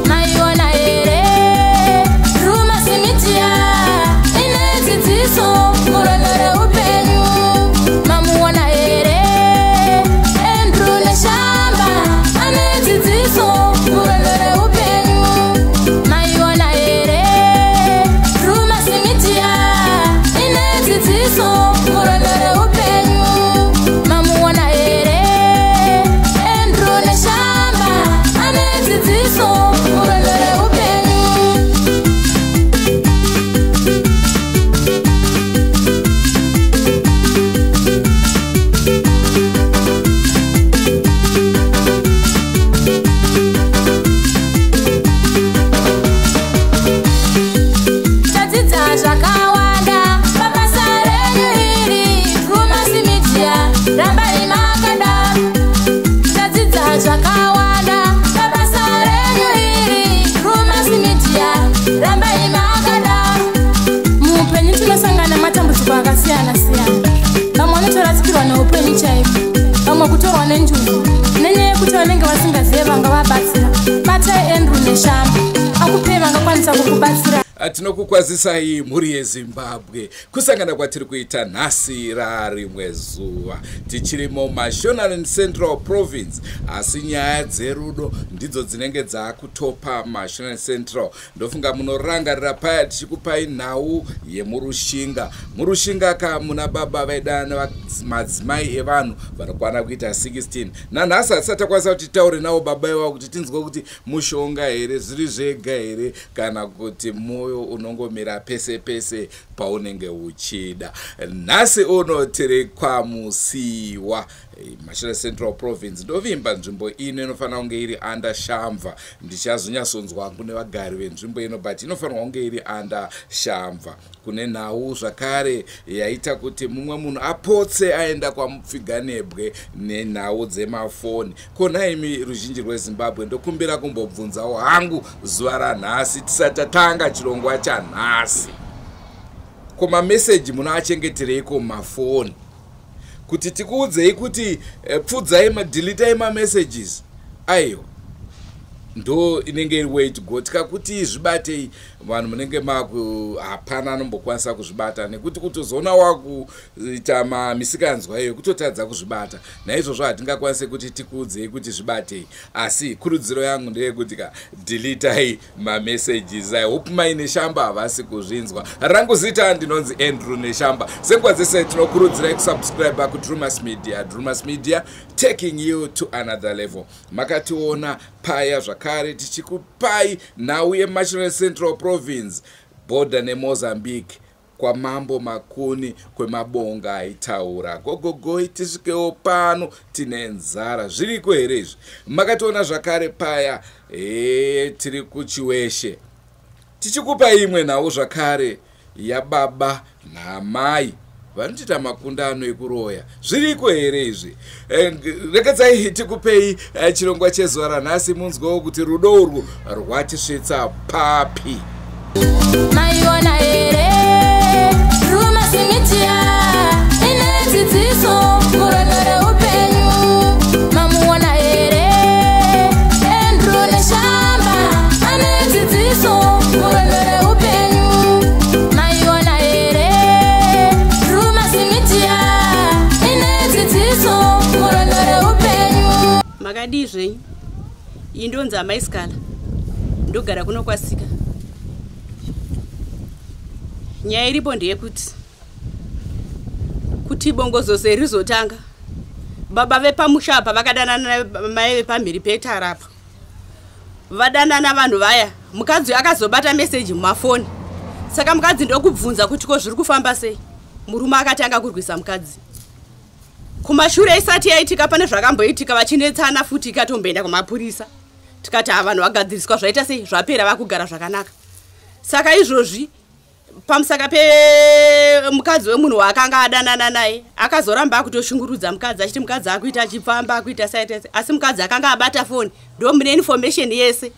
Maiona here Drewmas Media ine dzidziso murwendo reupenyu. Mamuona here Andrew Neshamba ane dzidziso murwendo reupenyu. Maiona here Drewmas Media ine dzidziso murwendo reupenyu. Mamuona here Andrew Neshamba ane dzidziso murwendo reupenyu. Tadzidza zvakawanda pabasa renyu iri Drewmas Media, rambai makadaro. Tadzidza zvakawanda pabasa renyu iri Drewmas Media, rambai makadaro. Muupenyu tinosangana matambudziko akasiyana siyana. Vamwe vanotorasikirwa neupenyu chaiko, vamwe kutorwa nenjuzu nenyaya yekuti vanenge vasingazive vangavabatsira. Batai Andrew Neshamba akupei vangakwanisa kukubatsira. Tinokukwazisai mhuri yeZimbabwe, kusangana kwatiri kuita nhasi rarimwe zuva. Tichirimo Mashonaland Central Province, asi nyaya dzerudo ndidzo dzinenge dzaakutopa Mashonaland Central. Ndofunga munorangarira paya tichikupai nhau yemuRushinga. MuRushinga ka muna baba vaidana madzimai evanhu vanokwana kuita 16. Nanhasi hatisati takwanisa kuti titaure navo baba ivavo kuti tinzwe kuti mushonga here, zviri zvega here, kana kuti mwoyo unongomira pese pese paunenge uchida. Nhasi uno tiri kwaMusiwa, Mashona Central Province. Ndovimba nzvimbo ino inofanira kunge iri under Shamva. Ndichazonyatsonzwa kune vagari venzvimbo ino, but inofanirwa kunge iri under Shamva. Kune nhau zvakare yaita kuti mumwe munhu apotse aenda kwamupfiganebwe nenhau dzemafoni. Kona imi ruzhinji rweZimbabwe, ndokumbira kumbobvunzawo hangu zuva ranhasi tisati tatanga chirongwa chanhasi. Ko mameseji munoachengetereiko mumafoni? Kuti tikuudzei kuti pfudzai, madeletai mamessages, aiwa, ndo inenge iri way to go. Tikakuti zvibatei, vanhu munenge maku hapana anombokwanisa kuzvibata, nekuti kutozoona wakuita mamisikanzwa iyo kutotadza kuzvibata. Naizvozvo hatingakwanisi kuti tikuudzei kuti zvibatei, asi kurudziro yangu ndeyekuti ka deletai mamessages. I hope mai Neshamba havasi kuzvinzwa. Rangu zita ndinonzi Andrew Neshamba. Senguva dzese tinokurudzirai kusubscribe kuDrumas Media. Drumas Media, taking you to another level. Makationa paya zvakare tichikupai nhau yeMashonaland Central Province, border neMozambique, kwamambo Makuni, kwemabonga aitaura gogogoi, tisvikewo pano tine nzara. Zviriko here izvi? Makationa zvakare paya tiri kuChiweshe tichikupa imwe nhau zvakare yababa naamai vanotoita makundano ekuroya. Zviriko here izvi? Rekedzai tikupei chirongwa chezuva ranhasi, munzwewo kuti rudo urwu rwatisvitsa papi. Maiona here Drewmas Media ine dzidziso murwendo reupenyu. Mamuona here Andrew Neshamba ane dzidziso murwendo reupenyu. Maiona here Drewmas Media ine dzidziso murwendo reupenyu. Makadii zvenyu? Iyi ndonzi Amaisikala, ndogara kuno kwaSika. Nyaya iripo ndeyekuti kuti bongozozo rizotanga, baba vepamusha apa vakadanana mai vepamhiri petara apa. Vadanana vanhu vaya, mukadzi akazobata meseji mumafoni. Saka mukadzi ndokubvunza kuti ko zviri kufamba sei? Murume akatanga kurwisa mukadzi. Kumashure isati yaitika, pane zvakamboitika, vachinetsana futi, ikatomboenda kumapurisa. Tikati ha, vanhu vagadziriswa, zvaita sei, zvapera, vakugara zvakanaka. Saka izvozvi Pamusaka pemukadzi wemunhu waakanga adanana naye, akazoramba akutoshungurudza mukadzi, achiti mukadzi akuita achipfamba, akuita saita, asi mukadzi akanga abata foni, ndo mune information yese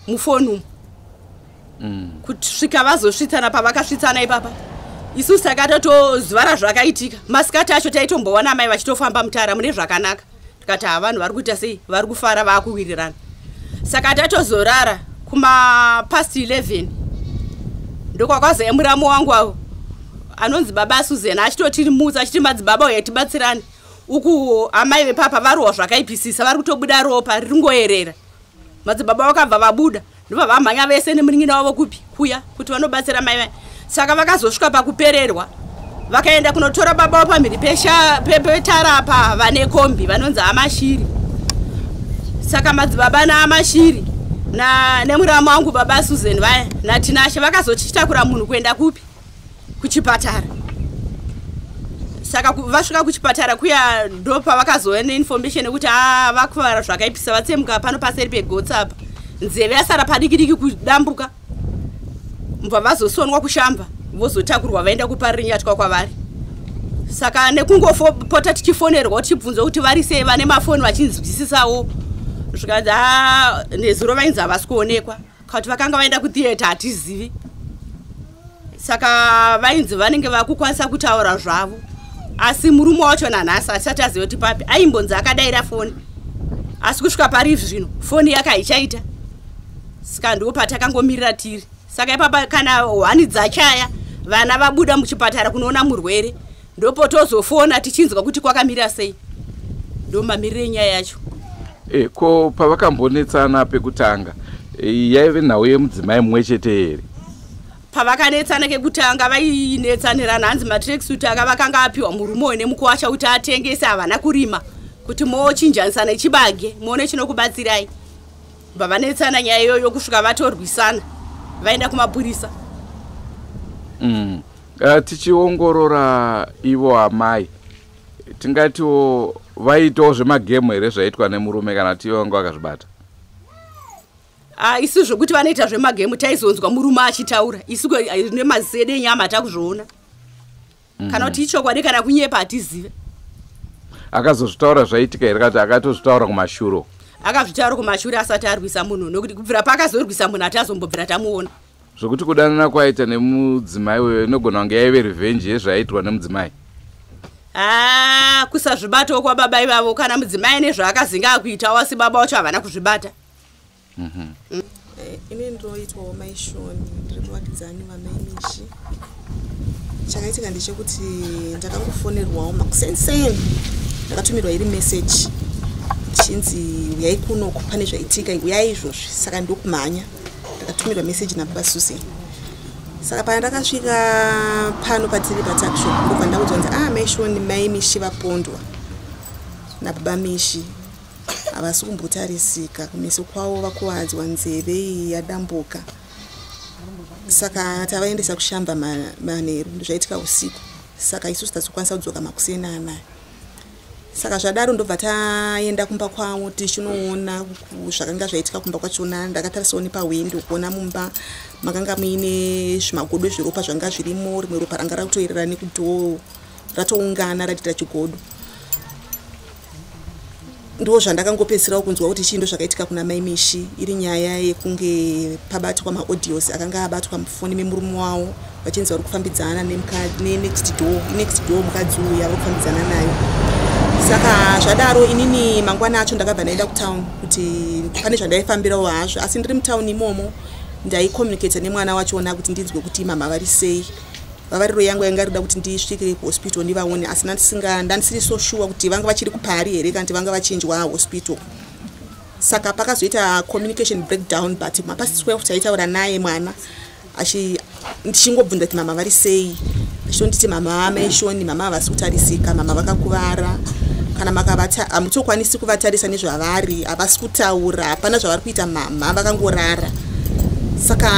mufoni umu. Kusvika vazosvitsana pavakasvitsana ipapa, isusu takatotozuva razvakaitika masikati acho taitomboona amai vachitofamba mutara mune zvakanaka, tikati ha, vanhu vari kuita sei, vari kufara, vaakuwirirana. Saka tatozorara kumapast 11, ndokwakazouya muramu wangu avo anonzi baba Susan, achitotimutsa achiti, "Madzibaba, uya tibatsirane uku, amai vepapa varohwa zvakaipisisa, vari kutobuda ropa riri ngoerera." Madzibaba vakabva vabuda, ndobva vamhanya vese nemunin'ina wavo kupi kuya kuti vanobatsira mai vai. Saka vakazosvika pakupererwa, vakaenda kunotora baba wapamhiri petara apa vane kombi vanonzi Amashiri. Saka madzibaba naAmashiri nemuramu wangu baba Susan vaya naTinashe vakazochitakura munhu kuenda kupi, kuchipatara. Saka vasvika kuchipatara kuya, ndo pavakazouya neinformation yekuti a vakuvara zvakaipisa, vatsemuka pano paseri pegotsi apa, nzeve yasara padiki diki kudambuka, mubva vazosonwa kushamba, vozotakurwa vaenda kuParirenyatwa kwavari. Saka nekungopota tichifonerwa, tichibvunzwa kuti vari sei, vane mafoni vachinzwisisawo, zvikanzi a nezuro vainzi havasi kuonekwa, kuti vakanga vaenda kutheatre hatizivi. Saka vainzi vanenge vakukwanisa kutaura zvavo, asi murume wacho nanhasi asati aziva kuti papi. Aimbonzi akadaira foni, asi kusvika pari zvino foni yake haichaita. Saka ndo patakangomirira tiri. Saka ipapa kana hwani dzachaya, vana vabuda muchipatara kunoona murwere, ndopotozofona tichinzwa kuti kwakamira sei. Ndo mamiriro enyaya yacho. Ko pavakambonetsana pekutanga, yaive nhau yemudzimai mumwe chete here? Pavakanetsana kekutanga, vainetsanirana hanzi matracksuit aka vakanga apiwa murume uyu nemukuwasha kuti atengese, havana kurima, kuti mochinjanisana nechibage muone chinokubatsirai. Bva vanetsana nyaya iyoyo kusvika vatorwisana, vaenda kumapurisa. Tichiongorora ivo amai, tingatiwo vaitawo zvemagemu here zvaitwa nemurume, kana kuti ivo vanga vakazvibata? Ah, isu zvokuti vanoita zvemagemu taizonzwa murume achitaura, isu nemaziso edu enyama takuzviona. Kana kuti ichokwadi kana kunyepa hatizive. Akazozvitaura zvaitika here, kati akatozvitaura kumashuro? Akazvitaura kumashure asati arwisa munhu, nokuti kubvira paakazorwisa munhu hatiazombobvira tamuona. Zvokuti kudanana kwaita nemudzimai uyo inogona kunge yaive revenge yezvaiitwa nemudzimai. Ah, kusazvibatawo kwababa ivavo, kana mudzimai nezvaakazinga akuitawo, asi baba vacho havana kuzvibata. Ini ndinoitwawo Maishoni, ndiri muvakidzani vaMaimishi. Chakaitika ndechekuti ndakangofonerwawo makuseni, ndakatumirwa iri meseji ndichinzi uyai kunoku, pane zvaitika, uyai izvozvi. Saka ndokumhanya, ndakatumirwa meseji nababa Susan. Saka pana ndakasvika pano patiri patuckshop, ndobva ndaudzwa nzi, "Ah, Maishoni, Mai Mishi vapondwa nababa Mishi, havasi kumbotarisika kumeso kwavo, vakuwadzwa nzeve iyi yadambuka, saka tavaendesa kushamba manheru." Zvaitika usiku, saka isusu tazokwanisa kudzoka makuseni anaya. Saka zvadaro ndobva taenda kumba kwavo tichinoona zvakanga zvaitika kumba kwachona. Ndakatarisawo nepahwindo kuona mumba makanga muine zvimagodo zveropa zvanga zvirimo, rimwe ropa ranga rakutoerera nekudhoo, ratoungana ratiita chigodo. Ndo zvandakangopedzisirawo kunzwa kuti chii ndo zvakaitika kuna Mai Mishi, iri nyaya yekunge pabatwa maaudios akanga abatwa mufoni memurume wavo, vachinzi vari kufambidzana nenext door, next door mukadzi uyu vari kufambidzana nayo. Saka zvadaro, inini mangwana acho ndakabva ndaenda kutown kuti pane zvandaifambirawo hazvo, asi ndiri mutown imomo ndaicommunicata nemwana wachona kuti ndinzwe kuti mama vari sei. Vavariro yangu yanga rida kuti ndisvike kuhospital ndivaone, asi ndandisiri so sure kuti vanga vachiri kupari here kana kuti vanga vachinjwa hospital. Saka pakazoita communication breakdown, but mapast 12 taitaura naye mwana, ndichingobvunza kuti mama vari sei, achitonditi, "Mama maishoni, mama havasi kutarisika, mama vakakuvara, kana makavata hamutokwanisi kuvatarisa nezvavari, havasi kutaura, hapana zvavari kuita, mama vakangorara." Saka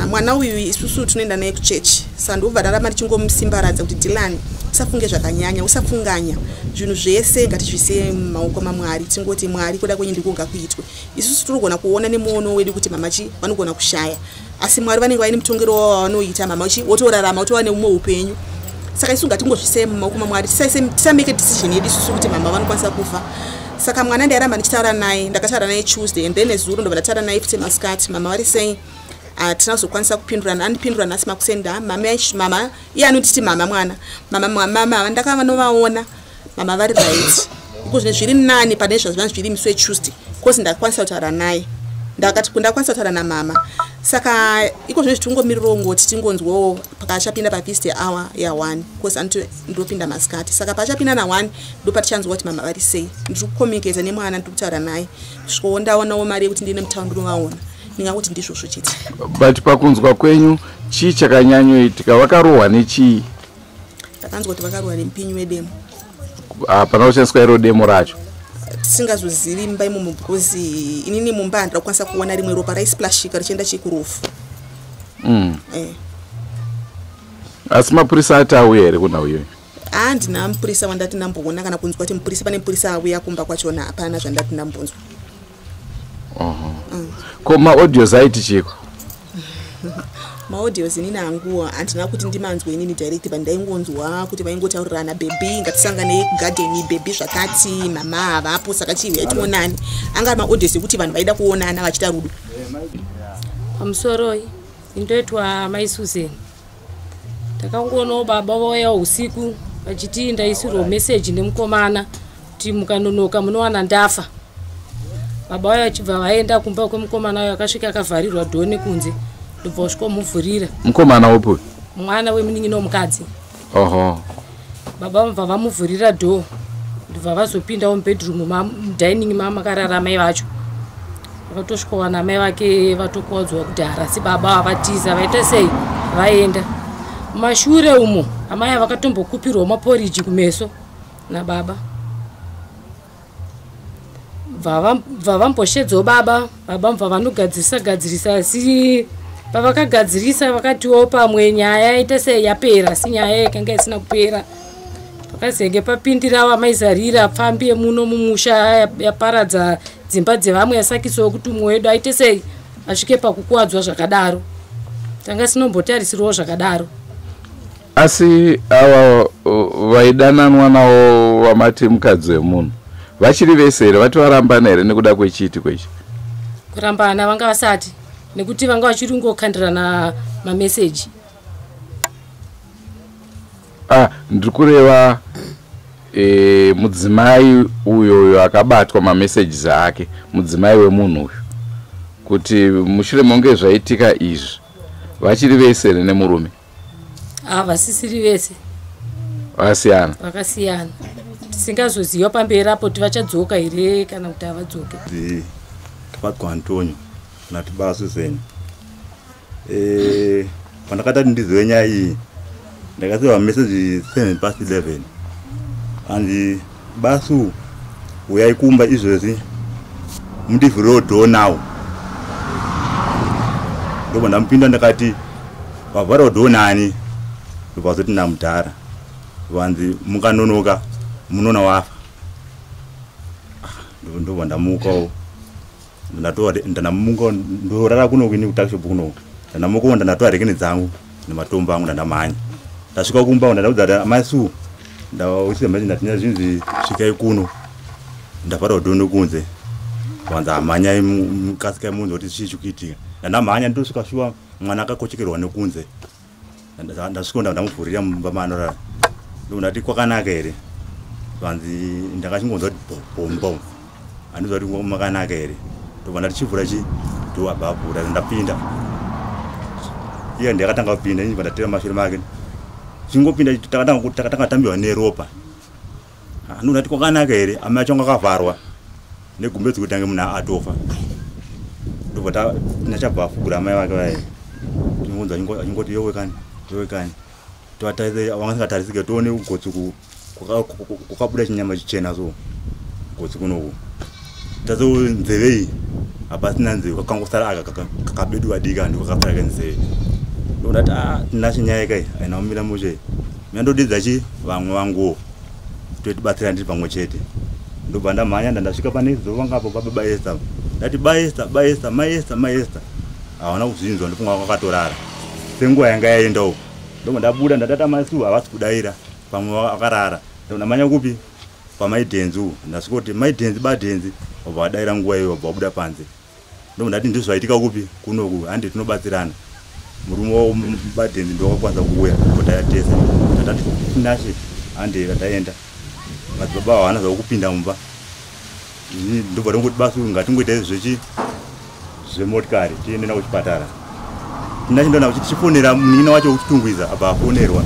mwana uyu isusu tinoenda naye kuchechi, saka ndobva ndaramba ndichingomusimbaradza kuti, "Dylan, Usafunge zvakanyanya, usafunganya. Zvinhu zvese ngatizvise mumaoko maMwari, tingoti Mwari kuda kwenyu ndiko ngakuitwe. Isusu tinogona kuona nemuono wedu kuti mama chi vanogona kushaya, asi Mwari vanenge vaine mutongero wavo wavanoita. Mama chi wotorarama, wotova neumwe upenyu. Saka isu ngatingozvise mumaoko maMwari, tisamake decision yedu isusu kuti mama vanokwanisa kufa. Saka mwana ndairamba ndichitaura naye, ndakataura naye Tuesday and then nezuro ndobva ndataura naye futi masikati. Mama vari sei? Hatina kuzokwanisa kupindurana. Andipindura nhasi makusenda. Mama, mama iye anotiti mama mwana mama mama ndakavanovaona mama vari right iko zvine zviri nani pane zvazvanga zviri musi weTuesday, cause ndakwanisa kutaura naye, ndakati ndakwanisa kutaura namama. Saka iko zvine zvitingomirirawo ngoti tingonzwawo paachapinda pavisit hour ya1, cause anoti ndopinda masikati. Saka paachapinda na1 ndopatichanzwa kuti mama vari sei. Ndiri kucommunicata nemwana, ndiri kutaura naye kusvikawo ndaonawo mari yekuti ndiende mutaundi ndinovaona. Ndingangoti ndizvozvo chete. But pakunzwa kwenyu, chii chakanyanyoitika? Vakarohwa nechii? Ndakanzwa kuti vakarohwa nemupinyi wedemo. Hapana kushandiswa iro demo racho? Tisingazozivi mumba imomo, because inini mumba handida kukwanisa kuona rimwe ropa raisplashika richienda chikurufu. Asi mapurisa ati auya here kunhau iyoyo? Handina mupurisa wandati ndamboona kana kunzwa kuti mupurisa, pane mupurisa auya kumba kwachona. Hapana zvandati ndambonzwa. Ko maaudios aiti chiko? Maaudios inini hangu handina kuti ndimanzwe inini direct, but ndaingonzwa kuti vaingotaurirana, "Baby, ngatisanganei kugadheni, baby, zvakati, mama havapo, saka chiuyai tionani." Anga ari maaudios ekuti vanhu vaida kuonana vachiita rudo. Pamusoroi, indoitwa mai Susan. Takangoonawo baba vauya usiku vachiti ndaisirwa meseji nemukomana kuti mukanonoka munowana ndafa. Baba vayo vachibva vaenda kumba kwemukomana uyo, akasvika akavharirwa door nekunze, ndobva wasvikomuvhurira. Mukomana upi? Mwana wemunin'ina womukadzi. Oho. Baba vabva vamuvhurira door, ndobva vazopindawo mubedroom, mudining mamakarara mai vacho. Vakatosvikowana mai vake vatokuwadzwa kudhara, asi baba vavatiza, vaita sei, vaenda mumashure umo. Amai vakatombokupirwawo maporiji kumeso nababa, bva vamboshedzawo baba. Baba mubva vanogadzirisa gadzirisa, asi pavakagadzirisa vakatiwo pamwe nyaya yaita sei, yapera, asi nyaya yakanga isina kupera. Pakazenge papindirawo amaizarira pfambi yemuno mumusha, yaparadza dzimba dzevamwe, yasakisawo kuti umwe wedu aite sei, asvike pakukuwadzwa zvakadaro. Tanga sinombotarisirawo zvakadaro. Asi ava vaidananwa navo vamati mukadzi wemunhu vachiri vese here? Vati varambana here nekuda kwechiitiko ichi? Kurambana vanga vasati, nekuti vanga vachiri kungokandirana mameseji. Ah, ndiri kureva mudzimai uyo uyo akabatwa mamessages ake, mudzimai wemunhu uyu, kuti mushure monge zvaitika izvi vachiri vese here nemurume? Havasisiri vese. Vakasiyana? Vakasiyana. Tisingazoziva pamberi apo kuti vachadzoka here kana kuti havadzoke. Tafadzwa Antonio nati Susan. Pandakatati ndizive nyaya iyi, ndakasiwa message 11:07, hanzi, "Basu, uyai kumba izvezvi, mundivhurewo door now." Ndobva ndamupinda, ndakati, "Wavharawo door nani?" Ndobva zoti, "Namudhara." Vanzi, "Mukanonoka munona wafa." Ah, ndobva ndamukawo, ndanamuka, ndorara kuno kuini kutuckshop kuno. Ndanamukawo, ndanatora rekeni dzangu nematombo angu, ndandamhanya. Ndasvika kumba, ndandaudza kuti, "Amasu, ndausira message, ndati zvinzi svikai kuno, ndavhara door nekunze." Vanzi, "Hamhanyai, mukasikai munzi kuti chii chikuitika." Ndandamhanya, ndosvika, shuwa mwana akakochekerwa nekunze. Ndasvika, ndamuvhurira mumba maanorara. Ndati, "Kwakanaka here?" Vanzi, ndakachingonzwa kuti bom bom, handiziva kuti makanaka here. Ndobva ndati, "Chivhura chi door." Abva avhura, ndapinda. Iye ndakatanga kupinda, ini ndatera mashure make. Chingopinda, takatanga tambiwa neropa. Ndati, "Kwakanaka here?" Amai acho anga akavharwa negumbezi kuti ange munhu atofa. Ndobva nachabva afugura amai vake vaye, tinongonzwa achingoti, "Yowe kani, yowe kani." Vanga singatarisike, tione kugotsi kwakabuda chinyama chichena. So gotsi kunoku taso nzeve iyi hapasina nzeve, kakangosara aka kakabedu kadiki, ndiko kakasara kenzeve. Ndondati, "A, tina chinyaya kai, aina kumira mushe." Ndodedza chi vamwe vanguwo totibatsira ndiri pamwe chete. Ndobva ndamhanya ndandasvika pane zuva ngapo pababa Esther. Ndati ba Esther, ba Esther, mai Esther, mai Esther. Havana kuzvinzwa, ndofunga vakatorara. Senguva yanga yaenda uko. Ndobva ndabuda ndatata masu havasi kudaira. Pamwe vakarara. Ndamhanya kupi? Pamai Dhenzi uko. Ndasvika kuti mai Dhenzi, ba Dhenzi. Vabva vadaira nguva iyoyo vabva vabuda panze. Ndobva ndati ndizvo zvaitika kupi? Kunoku. Handi tinobatsirana. Murume waBadhenzi ndowakakwanisa kuuya kotaya tese. Tatati Tinashe handi tataenda. Madzibaba havana zvavo kupinda mumba. Ini ndobva ndongoti basu ngatingoita zvechi zvemotikari tiende navo kuchipatara. Tinashe ndona kuti tichifonera munin'ina wacho wekuchitungwiza abva afonerwa.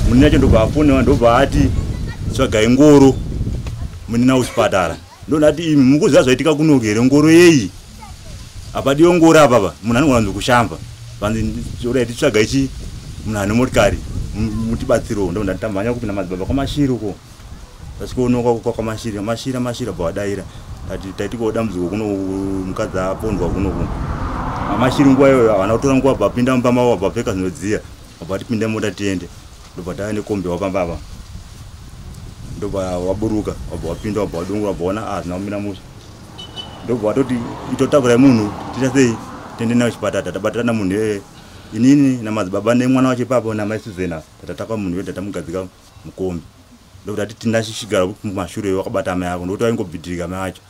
Munin'ina wacho ndobva afonerwa ndobva ati tsvagai ngoro munin'ina wekuchipatara. Ndonati imi mukuziva zvaitika kunoku here ngoro yeyi? Hapadiwe ngoro apapa munhu anogona kunzi kushamba. Vanzi orai titsvagai chi munhu ane motikari mutibatsirewo. Ndobva ndamhanya kupi namadzibaba kwaMashiri uko. Tasvikoonekwa kwaMashiri, Mashiri, Mashiri abva vadaira. Tati taitikawo dambudziko kuno mukadzi apondwa kunoku. Mashiri nguva iyoyo havana kutora nguva abva apinda mumba mavo abva apfeka zvinodziya. Abva atipinda mota tiende. Ndobva tava nekombi wapamba apa. Ndobva waburuka, wabva wapinda, wabva wadongora, wabva waona hazvina kumira mushe. Ndobva watoti itotakurai munhu tiita sei tiende naye kuchipatara. Tatabatana munhu iyeye inini namadzibaba nemwana wacho ipapo namai Suzena tatataka munhu iyeye tatamugadzika mukombi. Ndobva tati Tinashe chigara kumashure wakabata amai ako ndokuti vaingobhidhirika amai acho.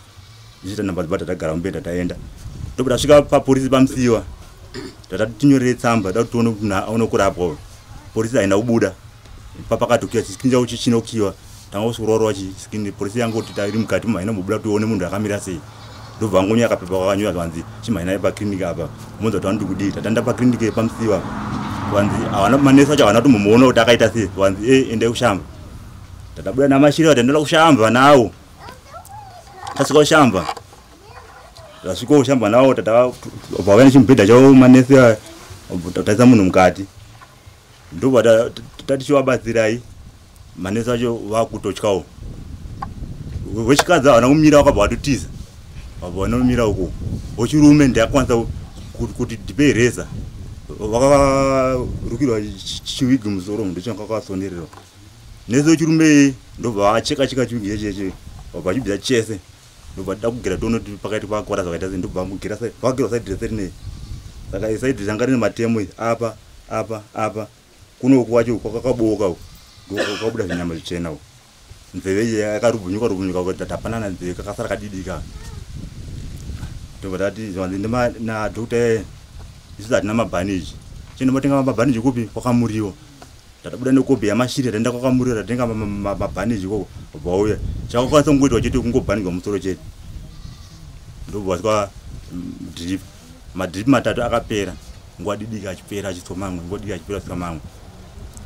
Isu namadzibaba tatagara mubhedha taenda. Ndobva tasvika paporisi paMusiwa. Tatati tinyorere tsamba da kuti tione kuti munhu aone kurapwa uyu. Porisi haina kubuda. Papakatokiwa chiskin chavo chichinokiwa. Tanga kuswera chiskin polisi yangoti iri mukati mumhaina mbobuda kuti tione munhu akamira sei. Ndobva vangonyora kapepa kakanyora zvanzi chimhainai paclinic apa. Monzwa kuti vanoti kudii. Tatanda paclinic yepaMusiwa. Vanzi havana manesi acho havana kutombomuona kuti akaita sei. Vanzi endai kushamba. Tatabuda namashiri tataenda kushamba nawo. Tasvika kushamba. Tasvika kushamba nawo vauya nechimubhedha chavo manesi aya taisa munhu mukati. Ndobva tatichivabatsirai manesi acho vakutotyawo. Wechikadzi havana kumira vakabva vatotiza. Vabva vanomira uko. Wechirume ndakwanisa kuti ndipei reza. Vakarukirwa chiwigi musoro ndochanga kwakasonererwa. Nesi wechirume ndobva vacheka cheka chiwigi checheche. Vabva vachibvisa chese. Ndobva tida kugera tione kuti pakati pakora zvakaita sei. Ndobva vamugera vakagerwa side rese rinei. Saka side ranga rine matemo apa apa apa. Kuno kwacho kwakabooka uko. Kwakabuda zvinyama zvichena uko. Nzeve iyi yakarubhunyuka rubhunyuka kuti tapanana nzeve kakasara kadidika. Ndobva tati zvanzi na doctor isusu hatina mabhaniji. Chienda motenga mabhaniji kupi? Kwakamuriwa. Tatabuda nekobi yamashiri taenda kwakamuriwa tatenga mabhaniji ikoko. Vabva vauya. Chakakwanisa kungoitwa chete kungobhanijwa musoro chete. Ndobva vasvika drip. Madrip matatu akapera. Nguva didika achipera achiswa mamwe, nguva didika achipera achiswa mamwe.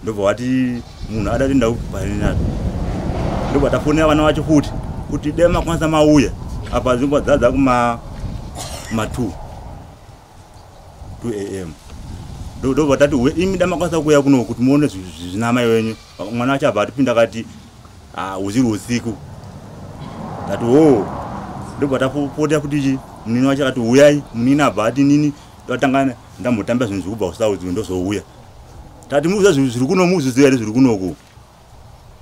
Ndobva vati munhu ada kuenda kubhanina. Ndobva tafonera vana vacho futi kuti dai makwanisa mauya. Apa dzimba dzadza kuma 2 am. Ndobva tati imi dai makwanisa kuuya kuno kuti muone zvina mai wenyu. Mwana wacho abva atipinda akati huziri usiku. Tati ho. Ndobva tapota futi chi munini wacho akati uyai. Munini abva ati nini ndatanga ndambotamba zvinhu zvekubva kuSouth ndozouya. Tati muziva zvinhu zviri kuno muziziva here zviri kunoku.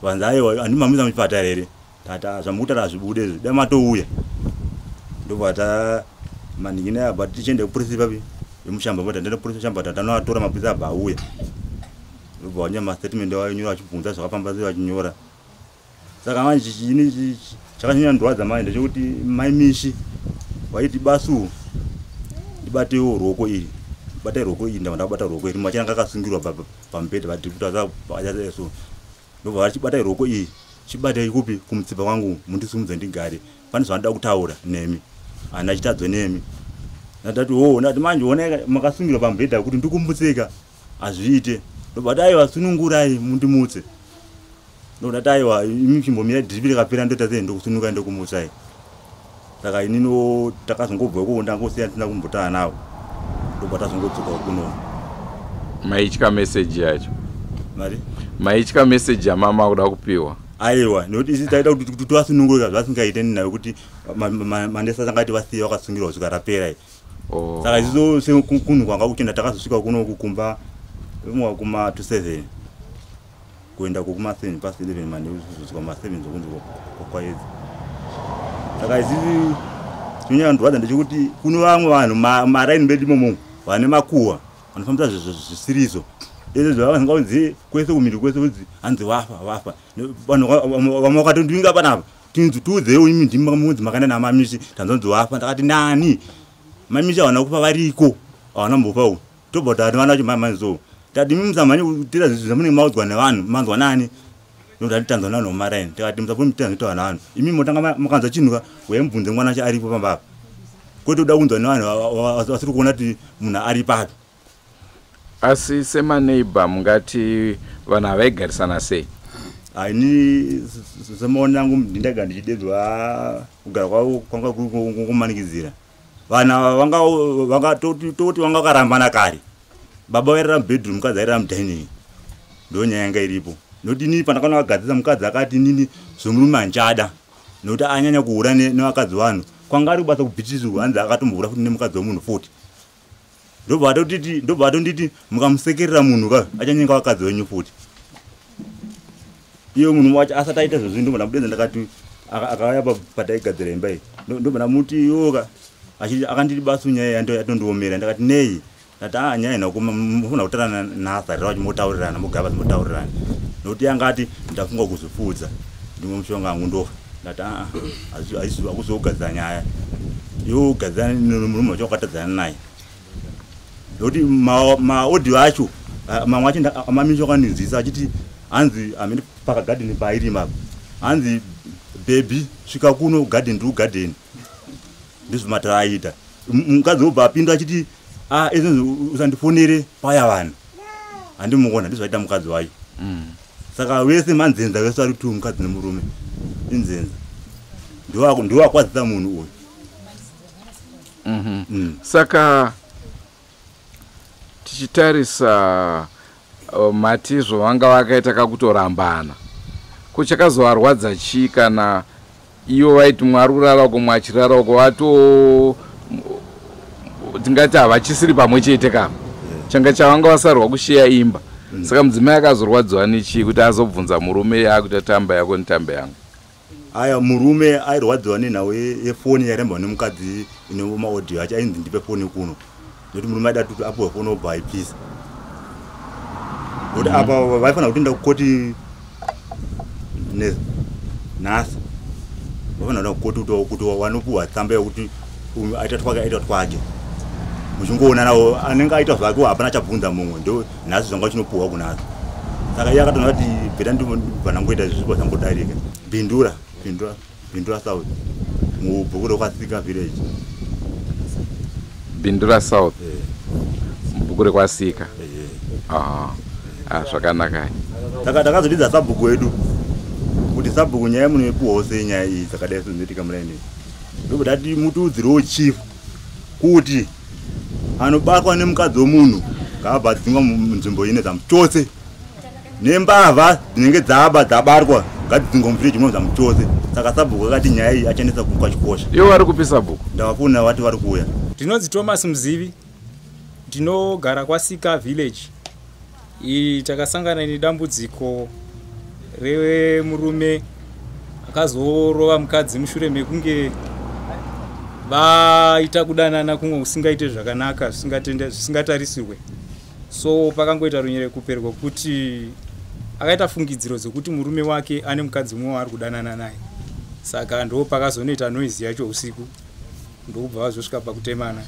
Vanzi aiwa handimamisa muchipatara here. Tati zvamukutaura hazvibude izvi dai matouya. Ndobva ta manhingi abva tichienda kupurisi papi yemushamba bva taenda kupurisi mushamba tatanoatora mapurisa abva auya. Ndobva vanyora mastatement vainyora vachibvunza zvakafamba sei vachinyora. Saka manje ini chakanyanya ndirwadza manje ndechekuti mai Mishi vaiti basu ndibatewo ruoko iri. Batai ruoko iri ndabva ndabata ruoko iri machana akasungirwa pamubhedha vadhiputasa so. Ndobva vachibatai ruoko iri. Chibatai kupi kumutsipa kwangu mundisumudze ndigare. Pane zvandinoda kutaura nemi. Handina chitadzo nemi. Ndati ho ndati manje onai makasungirwa pamubhedha kuti ndikumutseka hazviite. Ndobva dai vasunungurai mundimutse. Ndobva aiwa imi chimbomira dhiripi rikapera ndoita sei ndokusunungurai ndokumutsai. Saka inini takazongobva ikoko ndangosiya ndisina kumbotana navo. Ndobva tazongodzoka kuno. Maitya meseji yacho? Mari? Maitya meseji yamama kuda kupiwa? Aiwa, nekuti isi taida kuti tivasunungure zvasingaite nayo kuti manesi angati vasiye vakasungirwa kusvika rapera. Saka isusu sekunhu kwanga kuchenda takazosvika kuno kumba Imwe kuma 27 kuenda kuma 7 past 11 manheru kuzosvika kuma 7 dzokunzi kwaedza. Saka isisi chinonyanya kundorwadza ndechekuti kune vamwe vanhu maraini medu imomo vane makuhwa vanofambisa zvisirizo. Izvo zvavasingaunzi kwese kumhiri kwese kunzi hanzi wafa wafa. Vanhu vamwe vakatondinga panapa tinzi tiudzeiwo imi ndimi munzi makaenda namamishi tanzonzi wafa. Ndakati nani mamishi havana kufa variko havana mbofa uku. Tobva tati vana vacho mhai tati imi musamhanye kuteera zvinhu zvamunenge maudzwa nevanhu manzwa nani nokuti ati tanzwa navanhu vemumaraini. Tikati musafuni mutera zvinotaurwa navanhu imi motanga makanzwa chinhu ka uyai mubvunze mwana wacho aripo pamba apa kwete kuda kunzwa nevanhu vasiri kuona kuti munhu ari papi. Asi semaneighbor mungati vanhu havaigarisana sei? Ini semaonero angu ndindaga ndichidedzwa kugara kwavo kwanga kuri kumanikidzira. Vanhu ava vanga toti vanga vakarambana kare. Baba vairara mubedroom mukadzi airara mudining. Ndo nyaya yanga iripo. Nokuti inini pandakaona vagadzirisa mukadzi akati inini zvemurume handichada. Nokuti anyanya kuhura nevakadzi vanhu. Kwanga ari kubasa kubhitisi uku hanzi akatombohura futi nemukadzi wemunhu futi. Ndobva atonditi mukamusekerera munhu ka achanyenga vakadzi venyu futi. Iye munhu wacho asati aita zvozvo ndobva ndamudedza ndakati akauya pataigadzira imba iyi. Ndobva ndamuti iwoka akanditi basu nyaya yatondiomera. Ndakati nei? Ndati aa nyaya ina munofanira kutaurana naazarira wacho motaurirana mogara pasi motaurirana. Nokuti yanga ati ndafunga kuzvipfuudza ndimwe mushonga wangu ndofa. Ndati aa hakuzogadzira nyaya. Iwe ugadzira nemurume wacho wakatadzana naye. Nokuti maaudio acho mamwe acho mamisho akandinzwisa achiti hanzi amene pakagadheni paairima apa. Hanzi baby svika kuno garden ndiri kugadheni. Ndizvo matara aiita. Mukadzi wobva apinda achiti ah izvozvo usandifonere paya vanhu. Handimuona ndizvo zvaita mukadzi wacho. Saka vese manzenza vese vari two mukadzi nemurume. Inzenza. Ndiwo akwadzisa munhu uyu. Saka tichitarisa matizvo vanga vakaita kakutorambana. Ko chakazovarwadza chii kana ivo vaiti mwari kurara uko mwachirara uko vato tingati havachisiri pamwe chete ka changa chavanga vasarwa kusheya imba. Saka mudzimai akazorwadziwa nechii kuti azobvunza murume yakuti tamba yako netambe yangu? Aya murume airwadziwa nenhau yefoni yairambwa nemukadzi ine maaudio acho ainzi ndipe foni kuno. Nekuti murume aida kuti apuwe foni obva aipisa. Nekuti apa vaifanira kutoenda kukoti nhasi. Vaifanira kuenda kukoti kuti wanopuwa tsamba yekuti aita twake aita twake. Muchingoonanawo anenge aita zvake hapana chabvunza mumwe ndo nhasi zvanga chinopuwa kunasi. Saka iye akatoona kuti bheta ndibva ndangoita zvipo zvangodarika. Bindura South mubhuku rekwasika village. Bindura South mubhuku rekwasika. Zvakanaka. Saka takazodidza sabhuku wedu kuti sabhuku nyaya munoipuwawo sei nyaya iyi dzakadai sezvinoitika muraini. Ndobva tati mutiudzirewo chief kuti anobatwa nemukadzi wemunhu ngaabva adzingwa munzvimbo ine zvamuchose. Nembavha dzinenge dzaba dzabatwa ngadzidzingwa muvillage muno zvamuchose. Saka sabhuku akati nyaya iyi achandisa kwachikosha. Ivo vari kupi sabhuku? Ndavafuna vati vari kuuya. Ndinonzi Thomas Muzivi. Ndinogara kwaSika village. Takasangana nedambudziko remurume akazorova mukadzi mushure mekunge vaita kudanana kumwe kusingaite zvakanaka zvisingatarisirwe. So pakangoita runyerekupe rwekuti akaita fungidziro dzekuti murume wake ane mukadzi mumwe waari kudanana naye. Saka ndo pakazonoita noise yacho usiku ndokubva vazosvika pakutemana.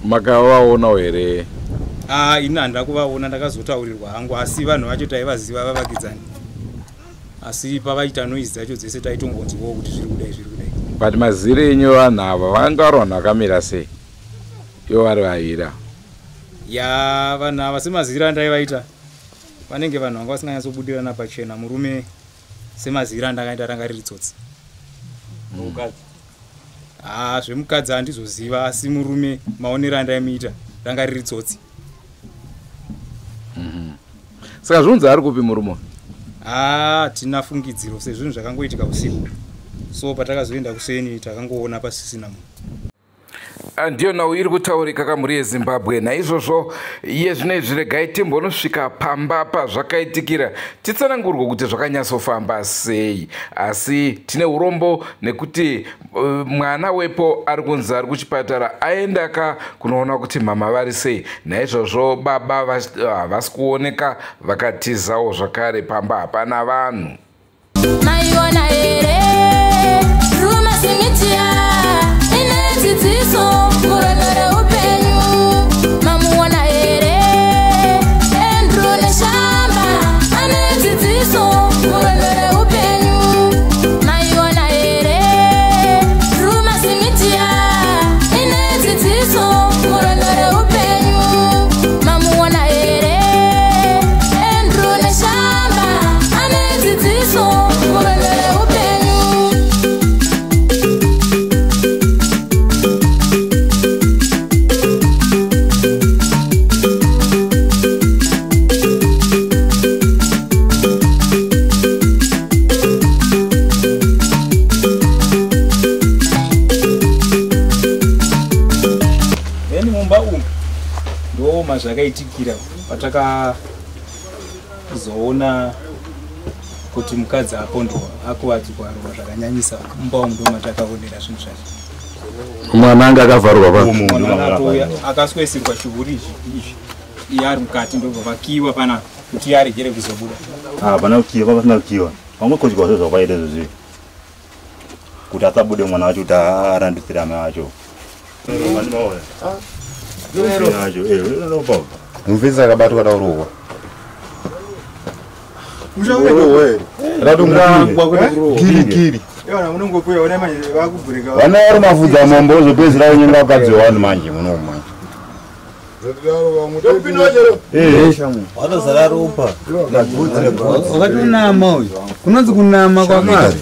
Makavaonawo here? Ini handina kuvaona, ndakazotaurirwa hangu asi vanhu vacho taivaziva vavakidzani. Asi pavaita noise dzacho dzese taitongonzwawo kuti zviri kudai zviri kudai. But mazire enyu vanhu ava vanga vari vanhu vakamira sei? Ivo vari vaviri ava. Ya vanhu ava semazire andaivaita vanenge vanhu vanga vasinganyatsobudirana pachena. Murume semazire andakaita ranga riri tsotsi. Mukadzi? Zvemukadzi handizoziva asi murume maonero andaimuita ranga riri tsotsi. Saka zvinonzi ari kupi murume? Tina fungidziro sezvinhu zvakangoitika usiku. So patakazoenda kuseni takangoona pasisina munhu. Ndiyo nhau iri kutaurika kamhuri yeZimbabwe. Naizvozvo iye zvino izvi regai timbonosvika pamba pazvakaitikira, titsanangurwe kuti zvakanyatsofamba sei. Asi tine urombo nekuti mwana wepo ari kunzi ari kuchipatara, aendaka kunoona kuti mama vari sei. Naizvozvo baba havasi kuoneka, vakatizawo zvakare, pamba hapana vanhu. Maiona here Rumasi Media ine dzidziso murwendo reupenyu. Mamuona here Andrew Neshamba ane dzidziso murwendo reupenyu. Maiona here Rumasi Media ine dzidziso murwendo reupenyu. Mamuona here Andrew Neshamba ane dzidziso murwendo reupenyu. Then mumba umu ndo mazvakaitikira patakazoona kuti mukadzi apondwa, akuvadzwa, arova zvakanyanyisa. Mumba umu ndo matakaonera zvinhu zvacho. Mwana anga akavharwa pa Mwana atouya akaswesirwa chihuri izvi izvi, iye ari mukati, ndobva vakiwa panapa kuti iye aregere kuzobuda. Hapana kukiwa, pasina kukiwa. Vangokochwa zvo zvakwaita izvozvi kuti asabude mwana wacho, kuti arandisire amai acho. Mufesi akabatwa daurohwa. Kirikiri. Vana vari mafudza mombe ozopedzisira kunyenga vakadzi vevanhu manje munomu manje. Vanozara ropa. Wakati unama uyu. Kunonzi kunama kwakati.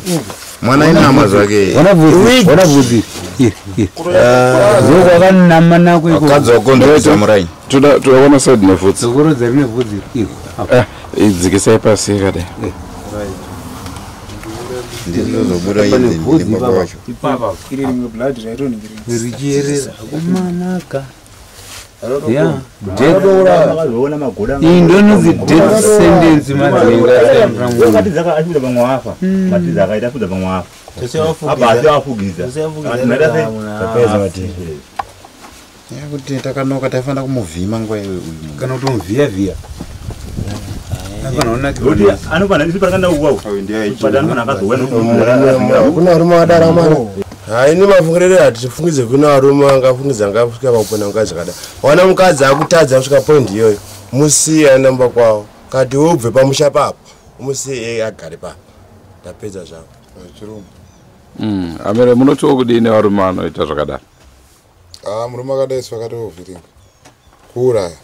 Mwana inama zvake. Wana bvudzi. Iri, iri. Zoko wakanama nako iko. Vakadzi vakonzeresa muraini. Toda kuona side nevhudzi. Zokorodza rine bvudzi iri. Idzikisai pasi yakadai. Ndizobuda Pane idzi bvudzi ndibaba wacho. Ipapa iri rimwe blood raitoningirira. Richierera. Kumanaka. Ya, Vakazoona magoda. Iyi ndononzi death sentence madzinga. Matiza achibuda pamwe wafa. Matiza akaita afuda pamwe wafa. Apa asi afugidza. Tapedza matiza. Kuti takanoka taifanira kumuvhima nguva iyoyo uyu. Kana kutomuvhiya vhiya. Kuti anofana isu parakanda ukwao. But anofana akazouya Kuna varume vadaro mwana. Hai, ini mafungiriro hatifungidze kuna varume angafungidza angasvika pakupona mukadzi zvakadai. Wana mukadzi akutadza kusvika point iyoyo, musiye aende kumba kwavo. Kati ubve pamusha papo, umusiye agare papo. Ndapedza zvangu. Amere munotiwo kudini varume vanoita zvakadaro? Murume akadai sivakatovhiringa kuuraya